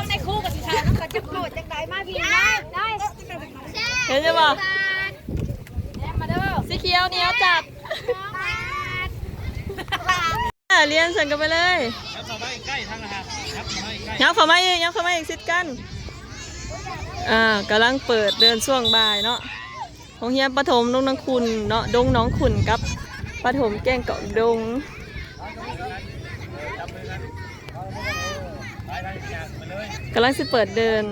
ໃນຄູກໍຊິຖາມວ່າເຂົາຈະໂຄດຈັ່ງໃດ ມາພີ່ ໄດ້ ເຫັນຢູ່ບໍ່? ມາເດີ ສີຂຽວໜຽວຈັດ ອ່າ ລຽນສັນກັນໄປເລີຍ ຍັບເຂົ້າມາອີກ ຍັບເຂົ້າມາອີກ ຍັບເຂົ້າມາອີກ ຊິດກັນ ອ່າ ກຳລັງເປີດເດີ່ນຊ່ວງບ່າຍເນາະ. ໂຮງຮຽນປະຖົມດົງໜອງຂຸ່ນເນາະ ດົງໜອງຂຸ່ນກັບປະຖົມແກ້ງກອກດົງ ກຳລັງຊິເປີດເດີ່ນ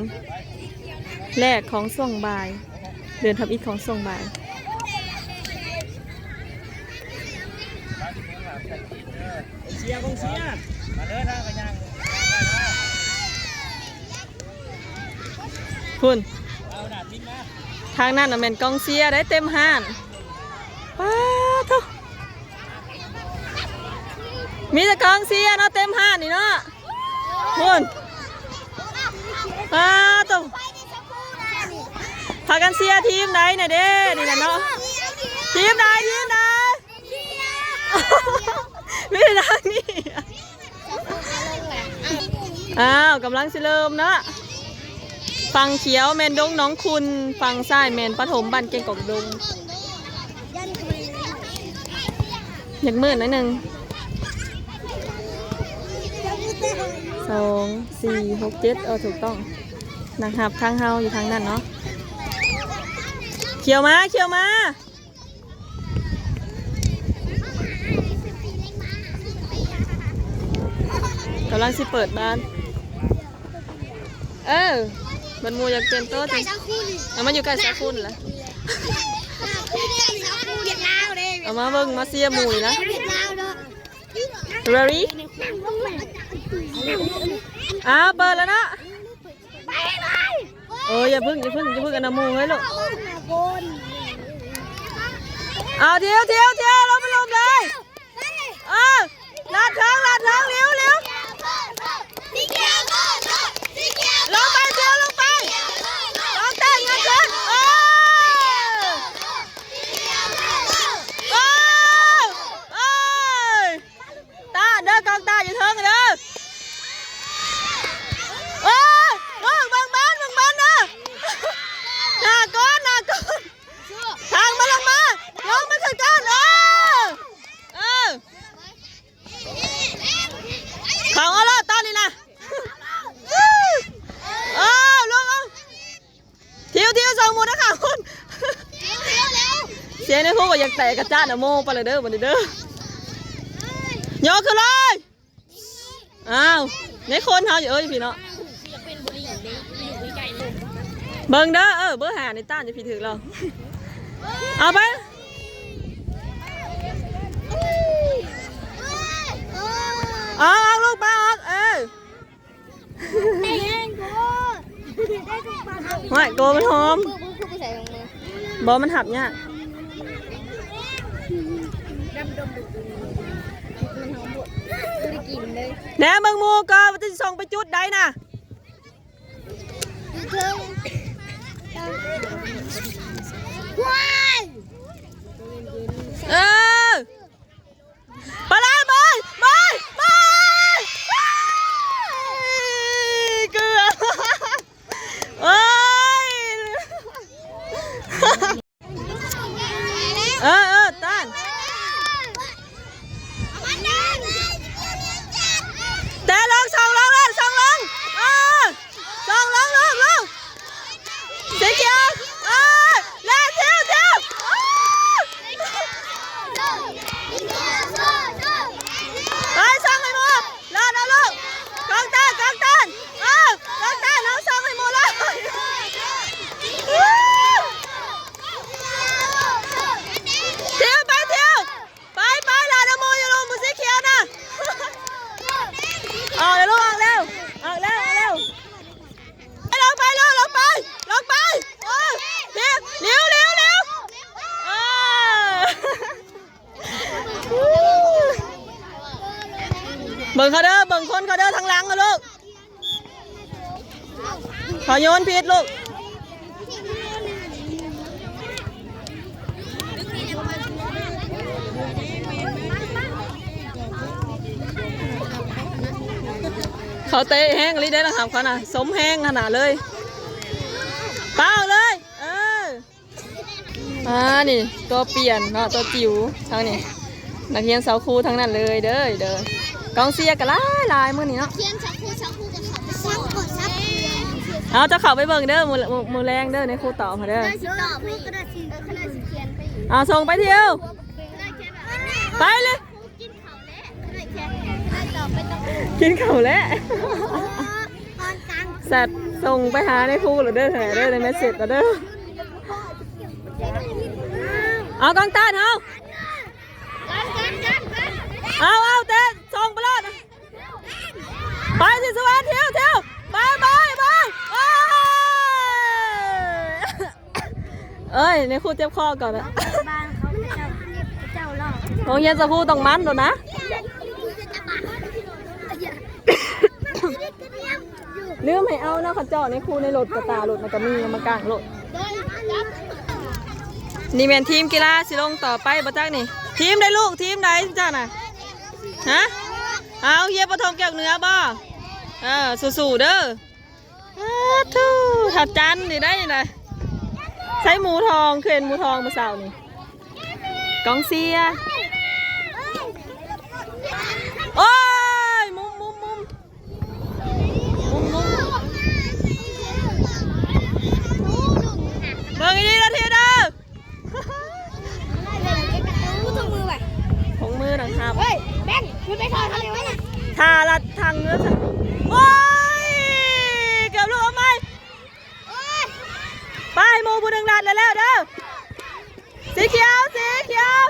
ແລກຂອງຊ່ວງບ່າຍ ເດີ່ນທຳອິດຂອງຊ່ວງບ່າຍ ເຊຍ ກອງເຊຍ ມາເດີ ທາງກະຍ່າງ ພຸ້ນ ທາງນັ້ນນະແມ່ນກອງເຊຍໄດ໋ ເຕັມຮ້ານ ປາໂທ້ ມີແຕ່ກອງເຊຍເນາະ ເຕັມຮ້ານນີ້ເນາະ ພຸ້ນ ປາໂທ້ ພາກັນເຊຍທີມໃດນະເດ້ ນີ້ນະເນາະ ທີມໃດ ທີມໃດ? ມີທາງນີ້ ອ້າວ ກຳລັງຊິເລີ່ມເນາະ ຝັ່ງຂຽວແມ່ນດົງໜອງຂຸ່ນ ຝັ່ງຊ້າຍແມ່ນປະຖົມບ້ານແກ້ງກອກດົງ ຢາກມືດໜ້ອຍໜຶ່ງ ສອງ ສີ່ ຫົກ ເຈັດ ເອີ ຖືກຕ້ອງ ນັກຮັບທາງເຮົາຢູ່ທາງນັ້ນເນາະ ຂຽວມາ ຂຽວມາ. ກຳລັງຊິເປີດບານ ເອີ ບັດໝູ່ຢາກປ່ຽນໂຕະ ເອົາມາຢູ່ໃກ້ສາຄຸນລະ ເອົາມາເບິ່ງມາເຊຍໝູ່ລະ Ready ອ້າວ ເປີດລະເນາະ. ໂອ້ຍ ຢ່າເພິ່ງ ຢ່າເພິ່ງ ຢ່າເພິ່ງ ອັນນະໝູ່ເຮີ້ຍລູກ ເອົາ ທຽວ ທຽວ ທຽວ ລົງໄປ ລົງເລີຍ ເອີ ລາດເທິງ ລາດເທິງ ເລັວ ເລັວ ລົງໄປ ທຽວ ລົງໄປ ຕ້ອງແຕ່ງງານເທິງ ເອີ ເອີ ເອີ. ຕາເດີ ກອງຕາຢູ່ເທິງເດີ ເອີ ເບິ່ງ ເບິ່ງບານ ເບິ່ງບານເດີ ໜ້າກ້ອນ ໜ້າກ້ອນ ທາງມາ ລົງມາ ລົງມາຄືກັນ ເອີ ເອີ ເຂົ້າເອົາໂລດຕອນນີ້ນະ ເອີ ລົງເອົາ. ທິວ ທິວ ສົ່ງໝູ່ນະຄະຄຸນ ສຽງໃນໂພກໍຢາກແຕກກະຈານອະໂມໄປລະເດີ ບັດນີ້ເດີ ຍໍຂຶ້ນເລີຍ ອ້າວ ໃນຄົນເຮົາຢູ່ ເອີ ຢູ່ພີ້ເນາະ ເບິ່ງເດີ ເອີ ເບີຫ້ານີ້ຕ້ານຢູ່ພີ້ ຖືກແລ້ວ ເອົາໄປ ອອກ ອອກລູກ ປາອອກ ເອີ. ແຕງໂກ ໂອ້ຍ ໂກມັນຫອມ ບໍ່ ມັນຫັບຍາກ ແນມເບິ່ງໝູ່ກ່ອນວ່າຈະສ່ອງໄປຈຸດໃດນະ ຢູ່ເທິງ ເອີ. ໄປເລີຍ ໄປ ໄປ ໄປ ເກືອບ ໂອ້ຍ ເອີ ເອີ ຕ້ານ ແຕ່ລົງ ສ່ອງລົງ ສ່ອງລົງ ເອີ. ສ່ອງລົງ ລົງ ລົງ ສີຂຽວ ເອີ ແລ່ນ ທິວ ທິວ ໄປ ສ່ອງໃຫ້ໝົດ ລອດເອົາລູກ ກອງຕານ ກອງຕານ ເອີ ກອງຕານ ເອົາ ສ່ອງໃຫ້ໝົດເລີຍ ທິວ ໄປ ທິວ. ໄປ ໄປ ລາດນຳໝູ່ຢູ່ ລູກ ໝູ່ສີຂຽວນະ ອອກແລ້ວລູກ ອອກແລ້ວ ອອກແລ້ວ ອອກແລ້ວ ໄປ ລົງໄປ ລູກ ລົງໄປ ລົງໄປ ເອີ ເລັວ ເລັວ ເລັວ ເອີ ເບິ່ງເຂົາເດີ ເບິ່ງຄົນເຂົາເດີ ທາງຫຼັງເຂົາລູກ. ເຂົາໂຍນຜິດລູກ. ເຂົາເຕະແຮງອີ່ຫຼີເດ້ ນາງຫາມເຂົານະ ສົມແຮງຂະໜາດເລີຍ ປ້າວເລີຍ ເອີ ອ່າ ນີ້ຕົວປ່ຽນເນາະ ຕົວຈິ໋ວທາງນີ້ ນັກຮຽນຊາວຄູທັງນັ້ນເລີຍເດີ ເດີ ກອງເຊຍກໍຫຼາຍໆມື້ນີ້ເນາະ ຮຽນຊາວຄູ ຊາວຄູກໍເຂົ້າໄປ ເອົາ ເຈົ້າເຂົ້າໄປເບິ່ງເດີ ມື້ ມື້ ມື້ແລງເດີ ໃນຄູຕອບໃຫ້ເດີ ເດີ ຊິຕອບໃຫ້ອີກ ເອີ ຂະໜາດຊິຂຽນໄປອີກ ເອົາ ສົ່ງໄປທິວ ໄປເລີຍ ກິນເຂົ້າແລ້ວ ກິນເຂົ້າແລ້ວ ແຊັດສົ່ງໄປຫານາຍຄູແລ້ວເດີ ເດີ ໃນແມັດເຊັດແລ້ວເດີ ເອົາກອງຕ້ານເຮົາ ເອົາ ເອົາ ເຕະສົ່ງໄປໂລດ ໄປສິສະວັນ ທິວ ທິວ ໄປ ໄປ ໄປ ເອີຍ ນາຍຄູເຈັບຄໍກ່ອນນະ ໂຮງຮຽນຊາວຄູຕ້ອງມັນໂລດນະ ລືມໃຫ້ເອົານະ ເຂົາເຈົ້າໃນຄູໃນລົດ ກະຕາລົດນະກະມີມາກາງໂລດ ນີ້ແມ່ນທີມກິລາຊິລົງຕໍ່ໄປບໍ່ຈັກນີ້ ທີມໃດລູກ ທີມໃດເຈົ້ານະ ຮະ ເອົາ ຮຽນປະຖົມແກ້ວເໜືອບໍ່ ເອີ ສູ້ໆເດີ ອ້າ ໂທ້ ທ້າວຈັນນີ້ໄດ້ນະ ໃສໝູທອງ ຄືເຫັນໝູທອງມື້ເຊົ້ານີ້ ກອງເຊຍ ໂອ້ຍ ມຸມ ມຸມ ມຸມ ມຸມ ມຸມ ເບິ່ງດີໆເດີ ເທເດີ ທຸງມືໄວ້ ຖົງມືນະຄັບ ເຮີ້ຍ ແບງ ຂຶ້ນໄປຖອດເຂົາເລີຍ ຖ້າລັດຖັງເດີ ໂອ້ຍ ເກືອບລູກ ເອົາໃໝ່ ໄປ ໝູ່ຜູ້ໜຶ່ງລັດແລ້ວເດີ ສີຂຽວ ສີຂຽວ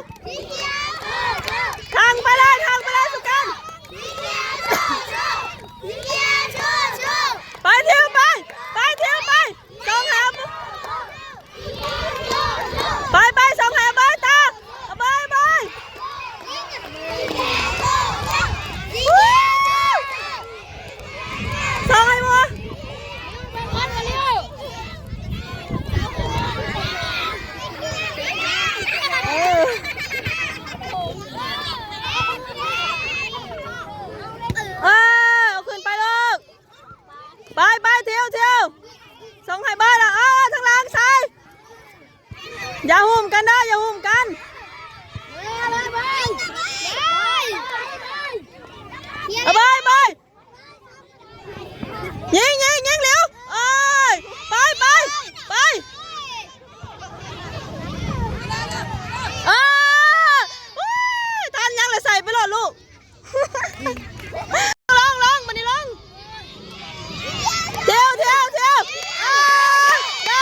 ຖັງໄປເລີຍ ຖັງໄປເລີຍ ສຸກັນ ໄປ ທິວ ໄປ ໄປ ທິວ ໄປ ສອງຫາ ໄປ ໄປ ສອງຫາ ໄປ ຕາ ໄປ ໄປ ສອງໃຫ້ໝົດ ເອີ ເອີ ເອົາຂຶ້ນໄປລູກ ໄປ ໄປ ທິວ ທິວ ສົ່ງໃຫ້ເບີດລະ ເອີ ທາງຫຼັງໃສ່ ຢ່າຫຸ້ມກັນເດີ ຢ່າຫຸ້ມກັນ ເອົາເບີດ ເບີດ ຍິງ ຍິງ ຍິງ ເລັວ ໂອ້ຍ ໄປ ໄປ ໄປ ເອີ ໂອ້ຍ ທັນຍັງລະ ໃສ່ໄປໂລດລູກ ລົງ ລົງ ບາດນີ້ລົງ ທິວ ທິວ ທິວ ເອີ ໄດ້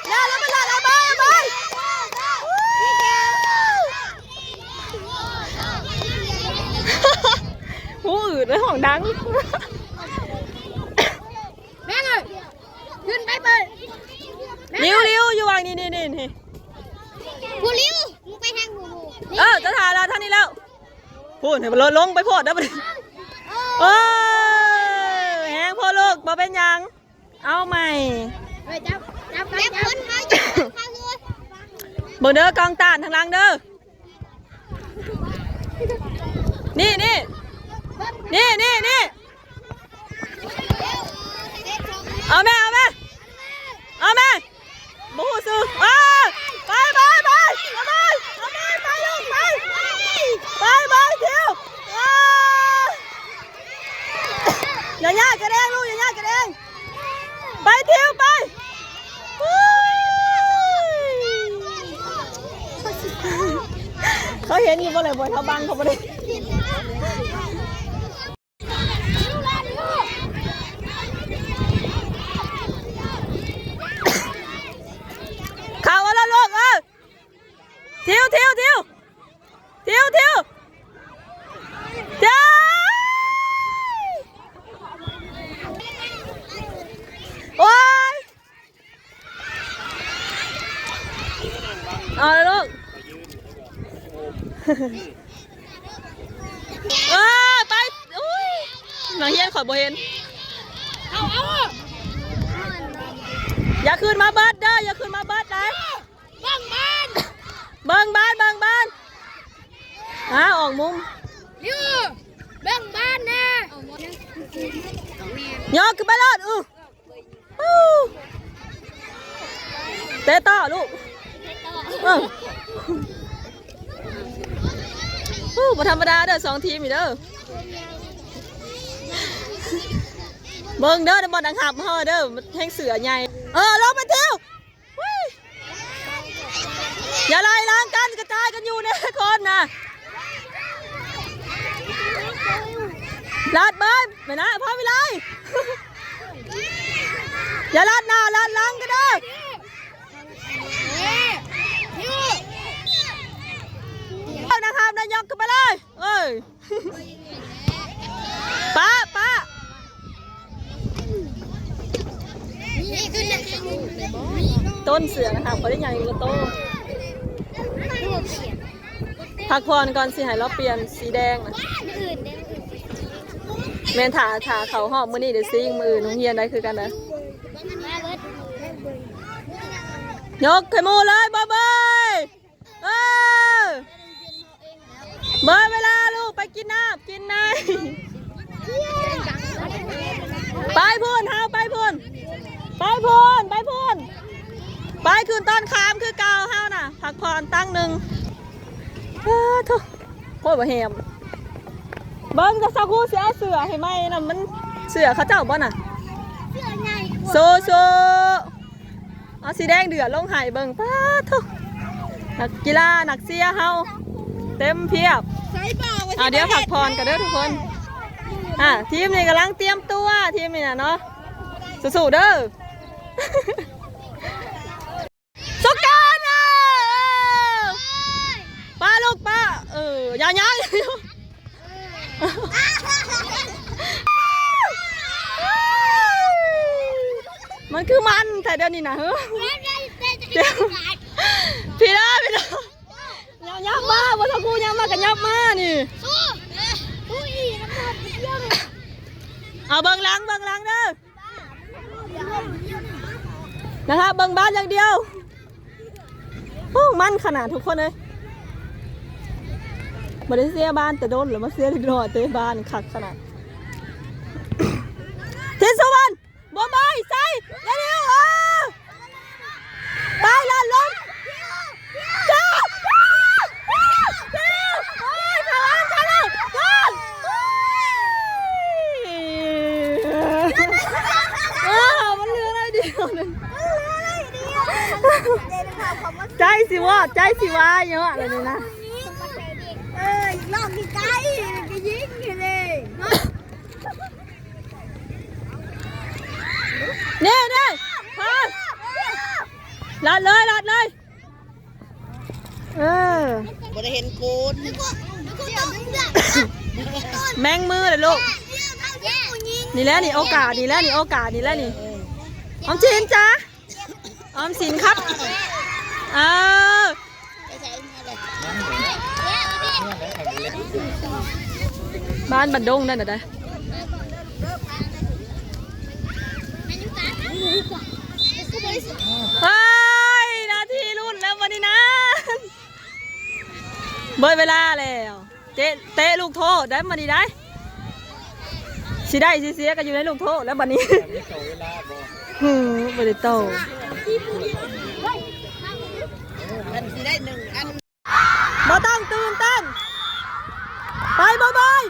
ໄດ້ ລະ ໄປ ລະ ໄປ ໄປ ຫູອືດເລີຍ ຮ້ອງດັງ ແມ່ງເອີຍ ຂຶ້ນໄປເປີດ ລິວ ລິວ ຢູ່ຫວ່າງນີ້ ນີ້ ນີ້ ຜູ້ລິວ ມຶງໄປທາງຜູ້ ເອີ ຈະຖ້າລະທາງນີ້ແລ້ວ ພຸ້ນ ໃຫ້ມັນລົງໄປໂພດເດີ ໂອ້ຍ ແຮງໂພດລູກ ບໍ່ເປັນຫຍັງ ເອົາໃໝ່ ເອີ ຈັບ ຈັບ ຈັບ ຈັບ ເບິ່ງເດີ ກອງຕ້ານທາງຫຼັງເດີ ນີ້ ນີ້ ນີ້ ນີ້ ນີ້ ເອົາແມ່ ເອົາແມ່ ເອົາແມ່ ບໍ່ຮູ້ຊື່ ເອີ ໄປ ໄປ ໄປ ເອົາໄປ ເອົາໄປ ໄປລູກ ໄປ ໄປ ໄປ ທິວ ເອີ ຢ່າຍາດກັນເອງລູກ ຢ່າຍາດກັນເອງ ໄປ ທິວ ໄປ ເຂົາເຫັນຢູ່ບໍ່ແຫຼະ ບໍ່ເທົ່າບັງເຂົາບໍ່ໄດ້ ເຂົ້າມາແລ້ວລູກ ເອີ ທິວ ທິວ ທິວ ທິວ ທິວ ໂອ້ຍ ເອົາລະລູກ ເອີ ໄປ ອຸ້ຍ ນັກຮຽນຂ້ອຍບໍ່ເຫັນ ເອົາ ເອົາ ຢ່າຂຶ້ນມາເບິດເດີ ຢ່າຂຶ້ນມາເບິດໄດ ເບິ່ງບານ ເບິ່ງບານ ເບິ່ງບານ ຫາອອກມຸມ ລິວ ເບິ່ງບ້ານແນ່ ຍົກຂຶ້ນໄປໂລດ. ອື ເຕະຕໍ່ລູກ ເອີ ໂອ້ ບໍ່ທຳມະດາເດີ ສອງທີມນີ້ເດີ. ເບິ່ງເດີ ບ່ອນນັກຮັບເຮົາເດີ ແຮ່ງເສືອໃຫຍ່. ເອີ ລົງໄປຕິວ. ອຸ້ຍ ຢ່າໄລ່ຫຼັງກັນ ກະຈາຍກັນຢູ່ແນ່ຄົນນະ. ລັດເບີຍ ແມ່ນນະ ພາວິໄລ. ຢ່າລັດໜ້າລັດຫຼັງກັນເດີ. ເອົານະຄັບ ນາຍົກຂຶ້ນໄປເລີຍ. ເອີຍ ປະ ປະ ຕົ້ນເສືອນະຄະ ບໍ່ໄດ້ໃຫຍ່ກວ່າໂຕ. ພັກຜ່ອນກ່ອນ ຊິໃຫ້ລາວປ່ຽນສີແດງນະ. ແມ່ນ ຖ້າ ຖ້າເຂົ້າຮອບມື້ນີ້ໄດ້ຊິງ ມື້ອື່ນໂຮງຮຽນໄດ້ຄືກັນນະ. ຍົກໃຫ້ໝູ່ເລີຍ ບໍ່ເບີຍ. ເອີ ເບີຍເວລາລູກ ໄປກິນນ້ຳກິນໃນ. ໄປພຸ້ນ ເຮົາໄປພຸ້ນ ໄປພຸ້ນ ໄປພຸ້ນ ໄປຂຶ້ນຕ້ອນຂາມຄືເກົ່າເຮົານະ. ພັກຜ່ອນຕັ້ງໜຶ່ງ. ເອີ ໂທ້ ໂພດບໍ່ແຮມ. ເບິ່ງ ຊາວຄູຊິເອົາເສື້ອໃຫ້ໃໝ່ນຳ ມັນເສື້ອເຂົາເຈົ້າບໍ່ນະ? ເສື້ອໃຫຍ່ກວ່າ ໂຊໂຊ. ເອົາສີແດງເດືອດລົງໃຫ້ເບິ່ງ. ປາດໂທ້ ນັກກິລານັກເຊຍເຮົາເຕັມພຽບ. ອ່າ ດຽວພັກຜ່ອນກ່ອນເດີທຸກຄົນ. ອ່າ ທີມນີ້ກຳລັງຕຽມຕົວ ທີມນີ້ນະເນາະ. ສູ້ໆເດີ ສົງການ. ເອີ ເອີ ປະລູກປະ. ເອີ ຢ່າ ຍັງ ມັນຄືມັນແທ້ດຽວນີ້ນະ. ເຮີ ພີ່ລາ ພີ່ລາ ຍ່າງມາ ບໍ່ເທົ່າກູຍ່າງມາກະຫຍັບມານີ້. ເອົາເບິ່ງຫຼັງ ເບິ່ງຫຼັງເດີ. ນະຄະ ເບິ່ງບ້ານຢ່າງດຽວ. ໂອ້ ມັນຂະໜາດທຸກຄົນເອີຍ. ບໍ່ໄດ້ເຊຍບ້ານແຕ່ດົນແລ້ວ ມາເຊຍເດັກນ້ອຍເຕະບ້ານຄັກຂະໜາດ. ທິດສຸວັນ ບໍ່ໄໝ ໃສ່ ເລັວໆ ເອີ ໄປ ລັດລົງ. ໂອ້ຍ ເຂົ້າຫຼັງ ເຂົ້າຫຼັງ ໂອ້ຍ ເອີ ມັນເຫຼືອໜ້ອຍດຽວໜຶ່ງ. ໃຈຊິວອດ ໃຈຊິວາຍເນາະ ລະນີ້ນະ. ເອີຍ ລອກໃກ້ໆ ກະຍິງເລີຍ. ນີ້ ນີ້ ເອີ ລັດເລີຍ ລັດເລີຍ. ເອີ ບໍ່ໄດ້ເຫັນໂກນ ແມ່ງມືເລີຍລູກ. ນີ້ແຫຼະນີ້ ໂອກາດນີ້ແຫຼະນີ້ ໂອກາດນີ້ແຫຼະນີ້. ອອມສິນຈ້າ ອອມສິນຄັບ ເອີ ບ້ານບັນດົງນັ້ນນະ. ເຮີ້ຍ ນາທີຫຼຸດແລ້ວບັດນີ້ນະ. ເບິດເວລາແລ້ວ. ເຕະ ເຕະລູກໂທດໄດ້ບັດນີ້ໄດ້. ຊິໄດ້ຊິເສຍກໍຢູ່ໃນລູກໂທດແລ້ວບັດນີ້. ມີຕໍ່ເວລາບໍ່? ຫື ບໍ່ໄດ້ຕໍ່. ມັນຊິໄດ້ໜຶ່ງອັນ. ບໍ່ຕ້ອງຕື່ນເຕັ້ນ. ໄປ ບອຍບອຍ.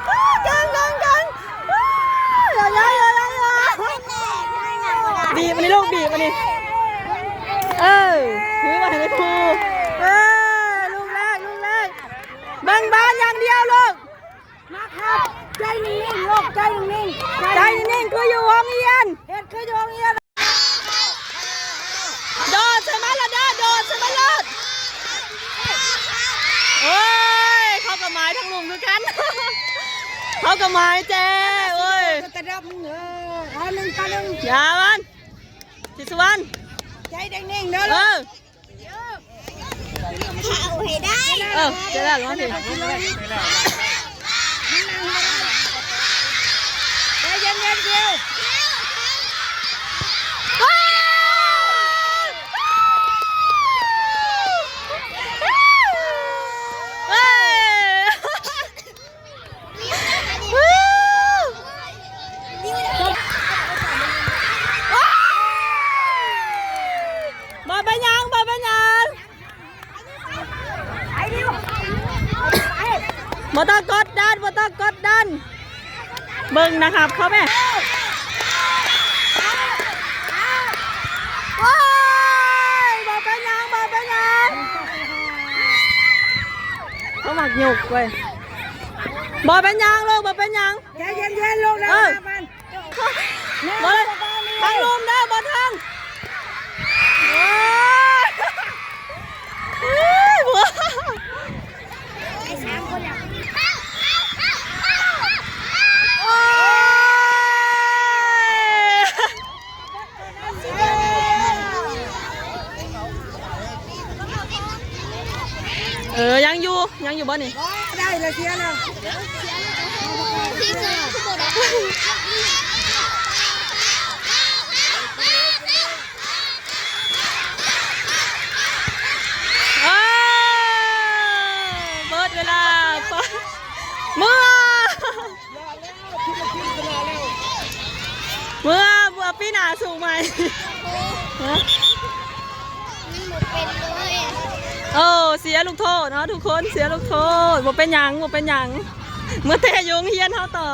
ເກັ່ງ ເກັ່ງ ເກັ່ງ. ບີບອັນນີ້ລູກ ບີບອັນນີ້. ເອີ ຖືມາໃຫ້ແມ່ຄູ. ເອີ ລູກແລກ ລູກແລກ. ເບິ່ງບານຢ່າງດຽວລູກ. ມາຄັບ ໃຈນິ່ງໆ ລູກ ໃຈນິ່ງໆ ໃຈນິ່ງໆ ຄືຢູ່ໂຮງຮຽນ ເຮັດຄືຢູ່ໂຮງຮຽນ. ໂດດໃສ່ມັນໂລດເດີ ໂດດໃສ່ມັນໂລດ. ໂອ້ຍ ເຂົາກໍໝາຍທາງລຸ່ມຄືກັນ ເຂົາກໍໝາຍແຈ້. ໂອ້ຍ ຕະດັບ ເອີ ເອົາໜຶ່ງຕໍ່ໜຶ່ງ. ຢ່າມັນ ທິດສຸວັນ ໃຈນິ່ງໆ ເດີ. ເອີ ເຂົ້າໃຫ້ໄດ້. ເອີ ເຈແລ້ວ ລອງຊິ. ໃຈເຢັນໆ ດຽວ. ເຮີ້ຍ! ບໍ່ຕ້ອງກົດດັນ ບໍ່ຕ້ອງກົດດັນ. ເບິ່ງນະຄັບ ເຂົ້າແມ່. ໂອ້ຍ ບໍ່ເປັນຫຍັງ ບໍ່ເປັນຫຍັງ. ເຂົາມັກຍົກເວີຍ. ບໍ່ເປັນຫຍັງລູກ ບໍ່ເປັນຫຍັງ. ໃຈເຢັນໆ ລູກນະ. ເອີ ບໍ່ໄດ້ ທາງລຸ່ມເດີ ບໍ່ທາງ. ໂອ້ຍ ໂອ້ຍ ເອີ ຍັງຢູ່ ຍັງຢູ່ບໍ່ນີ້? ບໍ່ໄດ້ລະ ເສຍແລ້ວ. ເອີ ເບິດເວລາ ເມືອ ເມືອ ເມືອ ປີໜ້າສູ້ໃໝ່. ໂອ້ ເສຍລູກໂທດເນາະທຸກຄົນ ເສຍລູກໂທດ. ບໍ່ເປັນຫຍັງ ບໍ່ເປັນຫຍັງ ເມືອແຕ່ຢູ່ໂຮງຮຽນເຮົາຕໍ່.